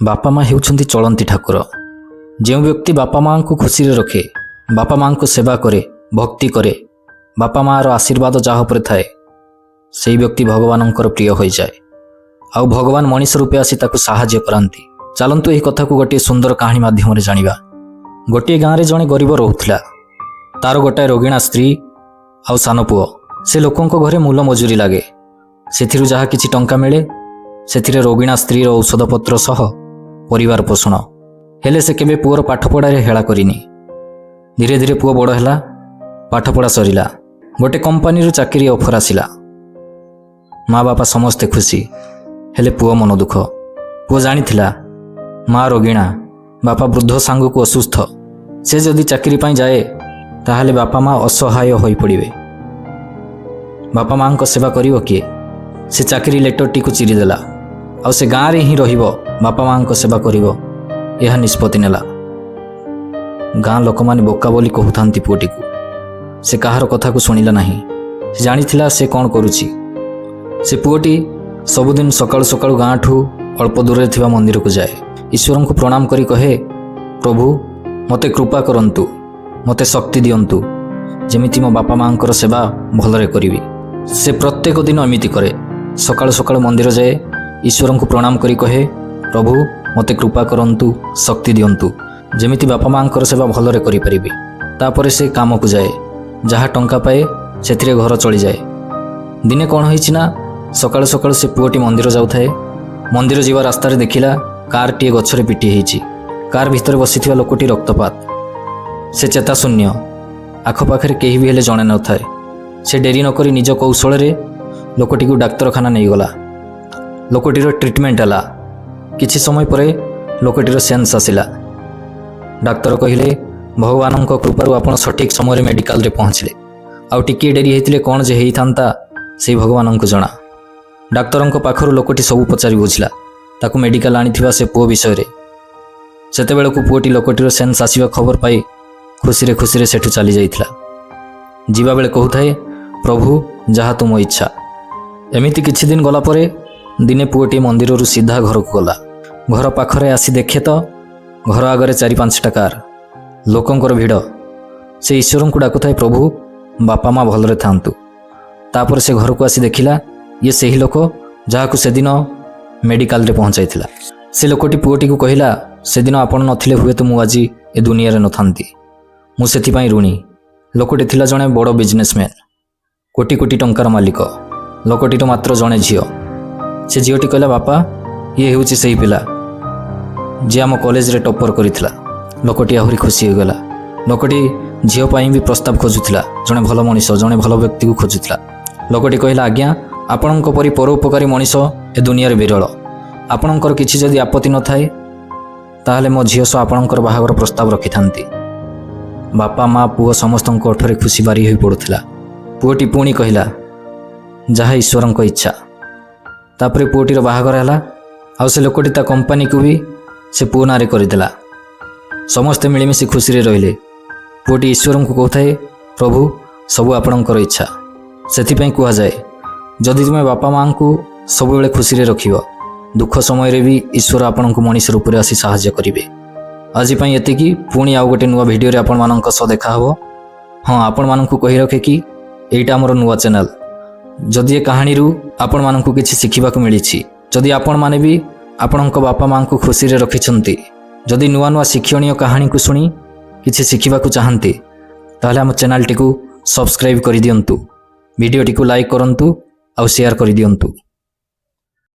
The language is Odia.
ବାପା ମା ହେଉଛନ୍ତି ଚଳନ୍ତି ଠାକୁର। ଯେଉଁ ବ୍ୟକ୍ତି ବାପା ମାଆଙ୍କୁ ଖୁସିରେ ରଖେ, ବାପା ମାଆଙ୍କୁ ସେବା କରେ, ଭକ୍ତି କରେ, ବାପା ମାଆର ଆଶୀର୍ବାଦ ଯାହା ଉପରେ ଥାଏ, ସେଇ ବ୍ୟକ୍ତି ଭଗବାନଙ୍କର ପ୍ରିୟ ହୋଇଯାଏ ଆଉ ଭଗବାନ ମଣିଷ ରୂପେ ଆସି ତାକୁ ସାହାଯ୍ୟ କରନ୍ତି। ଚାଲନ୍ତୁ, ଏହି କଥାକୁ ଗୋଟିଏ ସୁନ୍ଦର କାହାଣୀ ମାଧ୍ୟମରେ ଜାଣିବା। ଗୋଟିଏ ଗାଁରେ ଜଣେ ଗରିବ ରହୁଥିଲା। ତାର ଗୋଟାଏ ରୋଗିଣା ସ୍ତ୍ରୀ ଆଉ ସାନ ପୁଅ। ସେ ଲୋକଙ୍କ ଘରେ ମୂଲ ମଜୁରୀ ଲାଗେ। ସେଥିରୁ ଯାହା କିଛି ଟଙ୍କା ମିଳେ, ସେଥିରେ ରୋଗିଣା ସ୍ତ୍ରୀର ଔଷଧପତ୍ର ସହ ପରିବାର ପୋଷଣ। ହେଲେ ସେ କେବେ ପୁଅର ପାଠପଢ଼ାରେ ହେଳା କରିନି। ଧୀରେ ଧୀରେ ପୁଅ ବଡ଼ ହେଲା। ପାଠପଢ଼ା ସରିଲା। ଗୋଟେ କମ୍ପାନୀରୁ ଚାକିରି ଅଫର ଆସିଲା। ମା ବାପା ସମସ୍ତେ ଖୁସି। ହେଲେ ପୁଅ ମନ ଦୁଃଖ। ପୁଅ ଜାଣିଥିଲା, ମା ରୋଗିଣା, ବାପା ବୃଦ୍ଧ ସାଙ୍ଗକୁ ଅସୁସ୍ଥ। ସେ ଯଦି ଚାକିରି ପାଇଁ ଯାଏ, ତାହେଲେ ବାପା ମା ଅସହାୟ ହୋଇପଡ଼ିବେ। ବାପା ମାଙ୍କ ସେବା କରିବ କିଏ? ସେ ଚାକିରି ଲେଟରଟିକୁ ଚିରିଦେଲା ଆଉ ସେ ଗାଁରେ ହିଁ ରହିବ, ବାପା ମାଙ୍କ ସେବା କରିବ, ଏହା ନିଷ୍ପତ୍ତି ନେଲା। ଗାଁ ଲୋକମାନେ ବୋକା ବୋଲି କହୁଥାନ୍ତି ପୁଅଟିକୁ। ସେ କାହାର କଥାକୁ ଶୁଣିଲା ନାହିଁ। ସେ ଜାଣିଥିଲା ସେ କ'ଣ କରୁଛି। ସେ ପୁଅଟି ସବୁଦିନ ସକାଳୁ ସକାଳୁ ଗାଁଠୁ ଅଳ୍ପ ଦୂରରେ ଥିବା ମନ୍ଦିରକୁ ଯାଏ। ଈଶ୍ୱରଙ୍କୁ ପ୍ରଣାମ କରି କହେ, "ପ୍ରଭୁ, ମୋତେ କୃପା କରନ୍ତୁ, ମୋତେ ଶକ୍ତି ଦିଅନ୍ତୁ, ଯେମିତି ମୋ ବାପା ମାଆଙ୍କର ସେବା ଭଲରେ କରିବି।" ସେ ପ୍ରତ୍ୟେକ ଦିନ ଏମିତି କରେ। ସକାଳୁ ସକାଳୁ ମନ୍ଦିର ଯାଏ, ଈଶ୍ୱରଙ୍କୁ ପ୍ରଣାମ କରି କହେ, "ପ୍ରଭୁ, ମୋତେ କୃପା କରନ୍ତୁ, ଶକ୍ତି ଦିଅନ୍ତୁ, ଯେମିତି ବାପା ମାଆଙ୍କର ସେବା ଭଲରେ କରିପାରିବି।" ତାପରେ ସେ କାମକୁ ଯାଏ। ଯାହା ଟଙ୍କା ପାଏ, ସେଥିରେ ଘର ଚଳିଯାଏ। ଦିନେ କ'ଣ ହେଇଛି ନା, ସକାଳୁ ସକାଳୁ ସେ ପୁଅଟି ମନ୍ଦିର ଯାଉଥାଏ। ମନ୍ଦିର ଯିବା ରାସ୍ତାରେ ଦେଖିଲା, କାରଟିଏ ଗଛରେ ପିଟି ହେଇଛି। କାର ଭିତରେ ବସିଥିବା ଲୋକଟି ରକ୍ତପାତ। ସେ ଚେତାଶୂନ୍ୟ। ଆଖପାଖରେ କେହି ବି ହେଲେ ଜଣେ ନଥାଏ। ସେ ଡେରି ନକରି ନିଜ କୌଶଳରେ ଲୋକଟିକୁ ଡାକ୍ତରଖାନା ନେଇଗଲା। ଲୋକଟିର ଟ୍ରିଟମେଣ୍ଟ ହେଲା। କିଛି ସମୟ ପରେ ଲୋକଟିର ସେନ୍ସ ଆସିଲା। ଡାକ୍ତର କହିଲେ, "ଭଗବାନଙ୍କ କୃପାରୁ ଆପଣ ସଠିକ୍ ସମୟରେ ମେଡ଼ିକାଲରେ ପହଞ୍ଚିଲେ। ଆଉ ଟିକିଏ ଡେରି ହେଇଥିଲେ କ'ଣ ଯେ ହେଇଥାନ୍ତା, ସେଇ ଭଗବାନଙ୍କୁ ଜଣା।" ଡାକ୍ତରଙ୍କ ପାଖରୁ ଲୋକଟି ସବୁ ପଚାରି ବୁଝିଲା, ତାକୁ ମେଡ଼ିକାଲ ଆଣିଥିବା ସେ ପୁଅ ବିଷୟରେ। ସେତେବେଳକୁ ପୁଅଟି ଲୋକଟିର ସେନ୍ସ ଆସିବା ଖବର ପାଇ ଖୁସିରେ ଖୁସିରେ ସେଠୁ ଚାଲି ଯାଇଥିଲା। ଯିବାବେଳେ କହୁଥାଏ, "ପ୍ରଭୁ, ଯାହା ତୁମ ଇଚ୍ଛା।" ଏମିତି କିଛି ଦିନ ଗଲା ପରେ ଦିନେ ପୁଅଟି ମନ୍ଦିରରୁ ସିଧା ଘରକୁ ଗଲା। ଘର ପାଖରେ ଆସି ଦେଖେ ତ ଘର ଆଗରେ ଚାରି ପାଞ୍ଚଟା କାର୍, ଲୋକଙ୍କର ଭିଡ଼। ସେ ଈଶ୍ୱରଙ୍କୁ ଡାକୁଥାଏ, "ପ୍ରଭୁ, ବାପା ମା ଭଲରେ ଥାଆନ୍ତୁ।" ତାପରେ ସେ ଘରକୁ ଆସି ଦେଖିଲା, ଇଏ ସେହି ଲୋକ ଯାହାକୁ ସେଦିନ ମେଡ଼ିକାଲରେ ପହଞ୍ଚାଇଥିଲା। ସେ ଲୋକଟି ପୁଅଟିକୁ କହିଲା, "ସେଦିନ ଆପଣ ନଥିଲେ ହୁଏତ ମୁଁ ଆଜି ଏ ଦୁନିଆରେ ନଥାନ୍ତି। ମୁଁ ସେଥିପାଇଁ ଋଣୀ।" ଲୋକଟି ଥିଲା ଜଣେ ବଡ଼ ବିଜନେସମ୍ୟାନ୍, କୋଟି କୋଟି ଟଙ୍କାର ମାଲିକ। ଲୋକଟିର ମାତ୍ର ଜଣେ ଝିଅ। ସେ ଝିଅଟି କହିଲା, "ବାପା, ଇଏ ହେଉଛି ସେହି ପିଲା ଯିଏ ଆମ କଲେଜରେ ଟପ୍ପର କରିଥିଲା।" ଲୋକଟି ଆହୁରି ଖୁସି ହୋଇଗଲା। ଲୋକଟି ଝିଅ ପାଇଁ ବି ପ୍ରସ୍ତାବ ଖୋଜୁଥିଲା। ଜଣେ ଭଲ ମଣିଷ, ଜଣେ ଭଲ ବ୍ୟକ୍ତିକୁ ଖୋଜୁଥିଲା। ଲୋକଟି କହିଲା, "ଆଜ୍ଞା, ଆପଣଙ୍କ ପରି ପରୋପକାରୀ ମଣିଷ ଏ ଦୁନିଆରେ ବିରଳ। ଆପଣଙ୍କର କିଛି ଯଦି ଆପତ୍ତି ନଥାଏ, ତାହେଲେ ମୋ ଝିଅ ସହ ଆପଣଙ୍କର ବାହାଘର ପ୍ରସ୍ତାବ ରଖିଥାନ୍ତି।" ବାପା, ମା, ପୁଅ ସମସ୍ତଙ୍କ ଓଠରେ ଖୁସି ବାରି ହୋଇ ପଡ଼ୁଥିଲା। ପୁଅଟି ପୁଣି କହିଲା, "ଯାହା ଈଶ୍ୱରଙ୍କ ଇଚ୍ଛା।" ତାପରେ ପୁଅଟିର ବାହାଘର ହେଲା ଆଉ ସେ ଲୋକଟି ତା କମ୍ପାନୀକୁ ବି ସେ ପୁଅ ନାଁରେ କରିଦେଲା। ସମସ୍ତେ ମିଳିମିଶି ଖୁସିରେ ରହିଲେ। ପୁଅଟି ଈଶ୍ୱରଙ୍କୁ କହୁଥାଏ, "ପ୍ରଭୁ, ସବୁ ଆପଣଙ୍କର ଇଚ୍ଛା।" ସେଥିପାଇଁ କୁହାଯାଏ, ଯଦି ତୁମେ ବାପା ମାଆଙ୍କୁ ସବୁବେଳେ ଖୁସିରେ ରଖିବ, ଦୁଃଖ ସମୟରେ ବି ଈଶ୍ୱର ଆପଣଙ୍କୁ ମଣିଷ ରୂପରେ ଆସି ସାହାଯ୍ୟ କରିବେ। ଆଜି ପାଇଁ ଏତିକି। ପୁଣି ଆଉ ଗୋଟେ ନୂଆ ଭିଡ଼ିଓରେ ଆପଣମାନଙ୍କ ସହ ଦେଖାହେବ। ହଁ, ଆପଣମାନଙ୍କୁ କହି ରଖେ କି ଏଇଟା ଆମର ନୂଆ ଚ୍ୟାନେଲ୍। ଯଦି ଏ କାହାଣୀରୁ ଆପଣମାନଙ୍କୁ କିଛି ଶିଖିବାକୁ ମିଳିଛି, ଯଦି ଆପଣମାନେ ବି ଆପଣଙ୍କ ବାପା ମାଆଙ୍କୁ ଖୁସିରେ ରଖିଛନ୍ତି, ଯଦି ନୂଆ ନୂଆ ଶିକ୍ଷଣୀୟ କାହାଣୀକୁ ଶୁଣି କିଛି ଶିଖିବାକୁ ଚାହାନ୍ତି, ତାହେଲେ ଆମ ଚ୍ୟାନେଲଟିକୁ ସବସ୍କ୍ରାଇବ୍ କରିଦିଅନ୍ତୁ, ଭିଡ଼ିଓଟିକୁ ଲାଇକ୍ କରନ୍ତୁ ଆଉ ସେୟାର କରିଦିଅନ୍ତୁ।